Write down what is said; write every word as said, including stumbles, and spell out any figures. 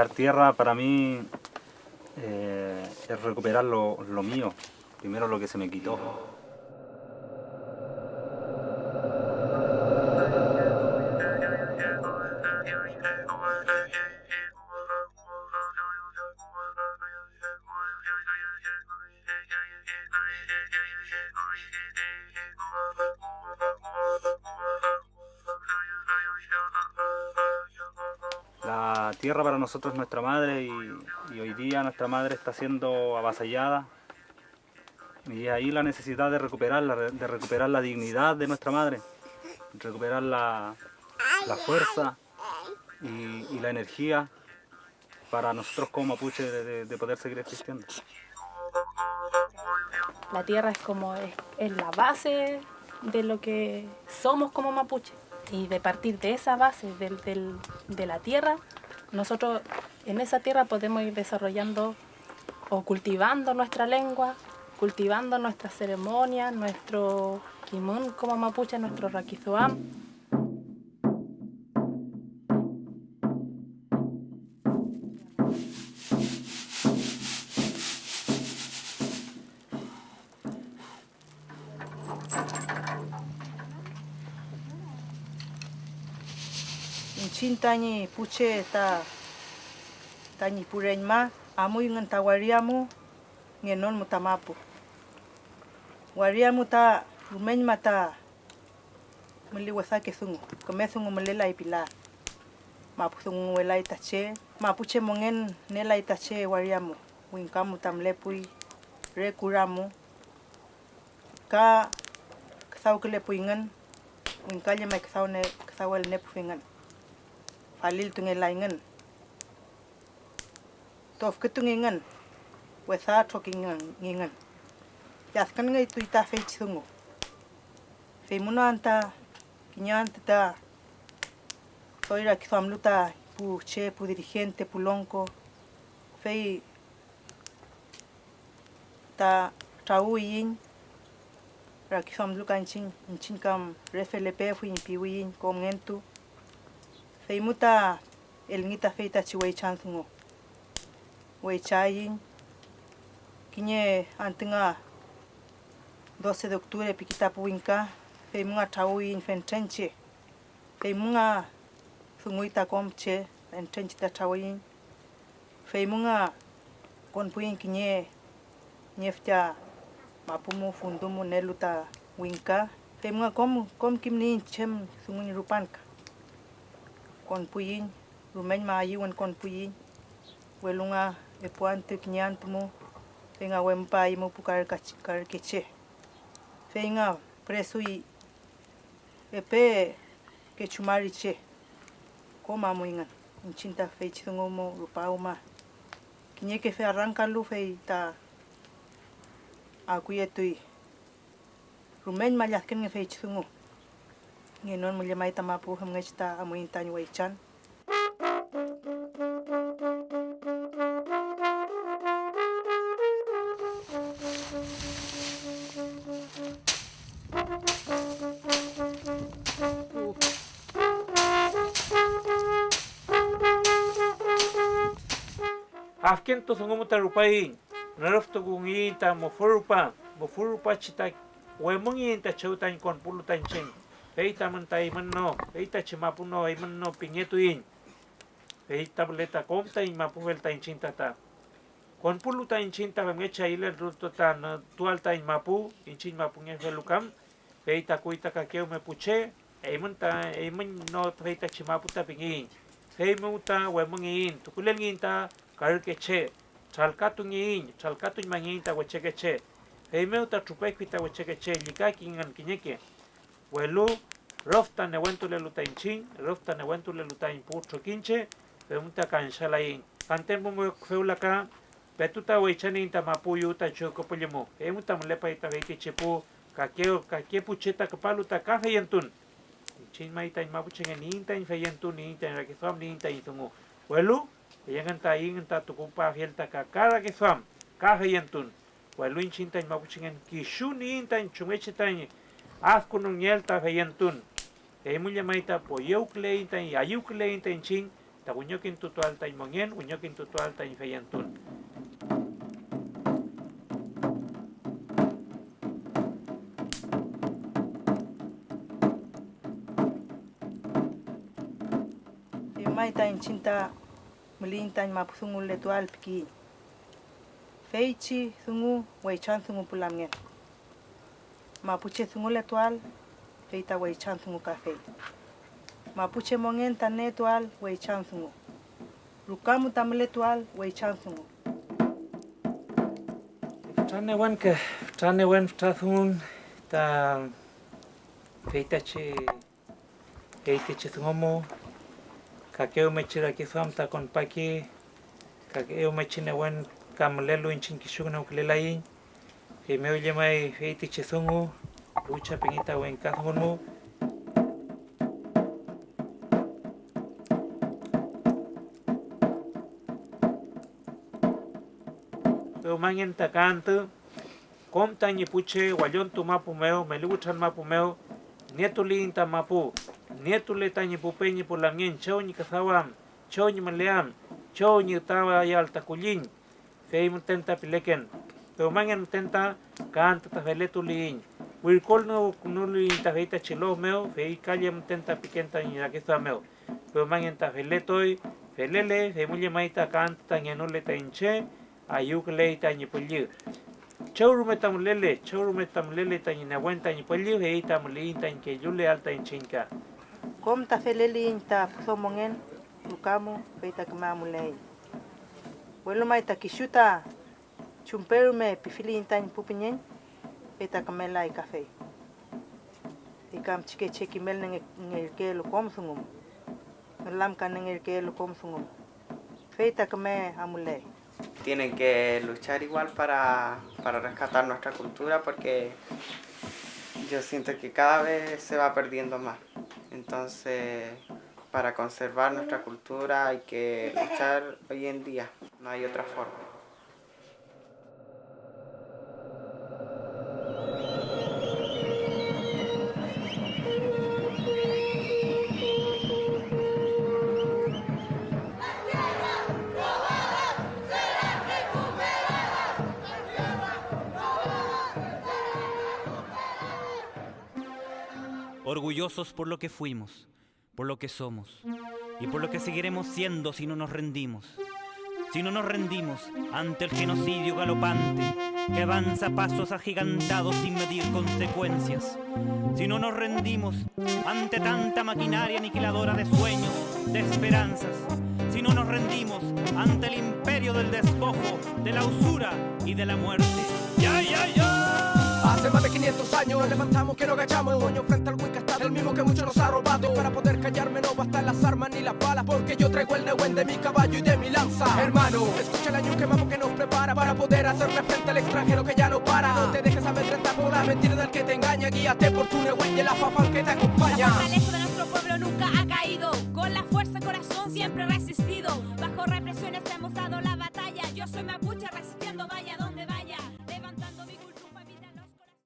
Dar tierra para mí, eh, es recuperar lo, lo mío, primero lo que se me quitó. La tierra para nosotros es nuestra madre y, y hoy día nuestra madre está siendo avasallada. Y ahí la necesidad de recuperarla, de recuperar la dignidad de nuestra madre, recuperar la, la fuerza y, y la energía para nosotros como mapuche de, de, de poder seguir existiendo. La tierra es como, es, es la base de lo que somos como mapuche. Y de partir de esa base del, del, de la tierra, nosotros en esa tierra podemos ir desarrollando o cultivando nuestra lengua, cultivando nuestra ceremonia, nuestro kimün como mapuche, nuestro rakiduam. Iñchiñ tañi pu che ta, tañi pu reñma amuyngün ta waria mu, ngenon mu ta mapu. Waria mu ta rumeñma ta müli wesake dungu, küme dungu mülelay pila. Mapu dunguwelay ta che, mapuche mongen nielay ta che waria mu, wingka mu ta mülepuy re kura mu. Ka küdawkülepuyngün, wingka llemay küdawne-, küdawelnepufingün, faliltungelayngün, tofkütungingün, wesa trokingingün. Lladkünngey tuy ta feychi dungu. Feymu no anta kiñe antü ta doy rakiduamlu ta pu che, pu dirigente, pu longko, fey ta trawüwiyiñ, rakiduamlu ka iñchiñ, iñchiñ kam re felepefuiñ piwiyiñ komngentu. Feymu ta elngi ta feytachi weychan dungu. Weychaiñ kiñe antü nga doce de octubre piki ta pu wingka, feymu nga trawüwiyiñ fentren che. Feymu nga dunguy ta kom che, fentren che ta trawüyiñ. Feymu nga konpuiñ kiñe niefücha mapu mu, fundu mu nielu ta wingka. Feymu nga kom, kom kimniyiñ chem dungu ñi rupan ka. Konpuiñ, rumeñma ayüwün konpuiñ, welu nga epu antü kiñe antü mu, fey nga wempa aymupukarkachi-, karkeche. Fey nga püresuy epe kechu mari che, kom amuyngün iñchiñ ta feychi dungu mu rupaw ma. Kiñeke fe arrankalu, fey ta akuyetuy. Rumeñma lladkünnge feychi dungu. Ngenon mu llemay ta mapu, femngechi ta amuiñ tañi weychan. Afkentu dungu mu ta rupaiñ, nürüftukungiyiñ ta mufü rupa, mufü rupachi ta wemüngiyiñ ta chew taiñ konpulu ta iñchiñ, fey tamün ta eymün no, fey tachi mapu no, eymün no pingetuiñ. Fey ta püle ta kom taiñ mapufel ta iñchiñ ta, ta konpulu ta iñchiñ ta femngechi ayülertutual taiñ mapu, iñchiñ mapungefelu kam, fey takuy ta kakew mew pu che, eymün ta, eymün no feytachi mapu ta pingeiñ, feymew ta wemüngiyiñ, tukulelngiyiñ ta karüke che, tralkatungeiñ, tralkatuñmangeiñ ta wecheke che, feymew ta trupekfi ta wecheke che llükakingün kiñeke. Welu rüf ta newentulelu ta iñchiñ, rüf ta newentulelu taiñ pu trokiñche, feymew ta kansalaiñ. Fanten mu fewla ka, petu ta weychaniñ ta mapu yu ta chuwküpüllü mu, eymu ta mülepay ta feytichi pu kake, kake pu che ta küpalu ta ka feyentun. Iñchiñ may taiñ mapuchengen niyiñ taiñ feyentun, niyiñ taiñ rakiduam, niyiñ taiñ dungu, welu fey engün ta ayüngün ta tukupafiel ta ka, ka rakiduam, ka feyentun. Welu iñchiñ taiñ mapuchengen kisu niyiñ taiñ chumngechi taiñ adkünungeael ta feyentun. Eymu llemay ta poyewküleiñ taiñ, ayüwküleiñ ta iñchiñ Ta wiñokintutuael taiñ mongen, wiñokintutuael taiñ feyentun. Fey may ta iñchiñ ta müliyiñ tañi mapu dunguletuael pikiyiñ. Feychi dungu weychan dungu pu lamngen. Mapuche dunguletuael, fey ta weychan dungu kafey. Mapuche mongen ta nietuael weychan dungu. Ruka mu ta mületuael weychan dungu. Fütra newen ke, fütra newen, fütra dungun ta feytachi, feytichi dungu mu, kakewmechi rakiduam ta konpaki, kakewmechi newen ka mülelu iñchiñ kisu ngünewkülelaiñ. Feymew llemay feytichi dungu, lucha pingi ta wengka dungun mu. Pewmangen ta ka antü, kom tañi pu che wallontu mapu mew, meli wütran mapu mew, nietuliyiñ ta mapu, nietule tañi pu peñi pu lamngen chew ñi küdaw am, chew ñi müleam, chew ñi ütawayal ta kulliñ, fey müten ta pileken. Pewmangen müten ta ka antü ta feletuliyiñ, wirkolnukünuliyiñ ta feytachi lof mew, fey ka lle müten ta piken tañi rakiduam mew. Pewmangen ta feletuy, felele, fey mu llemay ta ka antü ta ngenule ta iñche, ayüwküley tañi püllü. Chew rume ta mülele, chew rume ta mülele tañi newen tañi püllü, fey ta müliyiñ tañi kelluleael ta iñchiñ ka. Kom ta feleliyiñ ta pu domongen ruka mu, fey ta küme amuleiñ. Welu may ta kisu ta chumpe rume pifiliyiñ tañi pu püñeñ, fey ta kümelay kafey. Fey kam chike che kimelnenge-, ngerkeelu kom dungu mu, ngülamkanengerkeelu kom dungu mu, fey ta küme amuley. Tienen que luchar igual para, para rescatar nuestra cultura, porque yo siento que cada vez se va perdiendo más. Entonces, para conservar nuestra cultura hay que luchar hoy en día, no hay otra forma. Orgullosos por lo que fuimos, por lo que somos y por lo que seguiremos siendo si no nos rendimos. Si no nos rendimos ante el genocidio galopante que avanza a pasos agigantados sin medir consecuencias. Si no nos rendimos ante tanta maquinaria aniquiladora de sueños, de esperanzas. Si no nos rendimos ante el imperio del despojo, de la usura y de la muerte. Ya, ya, ya. Hace más de quinientos años nos levantamos que nos agachamos. Moño frente al buen castado, el mismo que mucho nos ha robado. Para poder callarme no bastan las armas ni las balas, porque yo traigo el newen de mi caballo y de mi lanza. Hermano, escucha la ñuque mamo que nos prepara para poder hacerle frente al extranjero que ya no para. No te dejes amedrentar por la mentira del que te engaña, guíate por tu newen y el afafán que te acompaña. La fortaleza de nuestro pueblo nunca ha caído. Con la fuerza corazón siempre resistido. Bajo represiones hemos dado la batalla. Yo soy mapuche.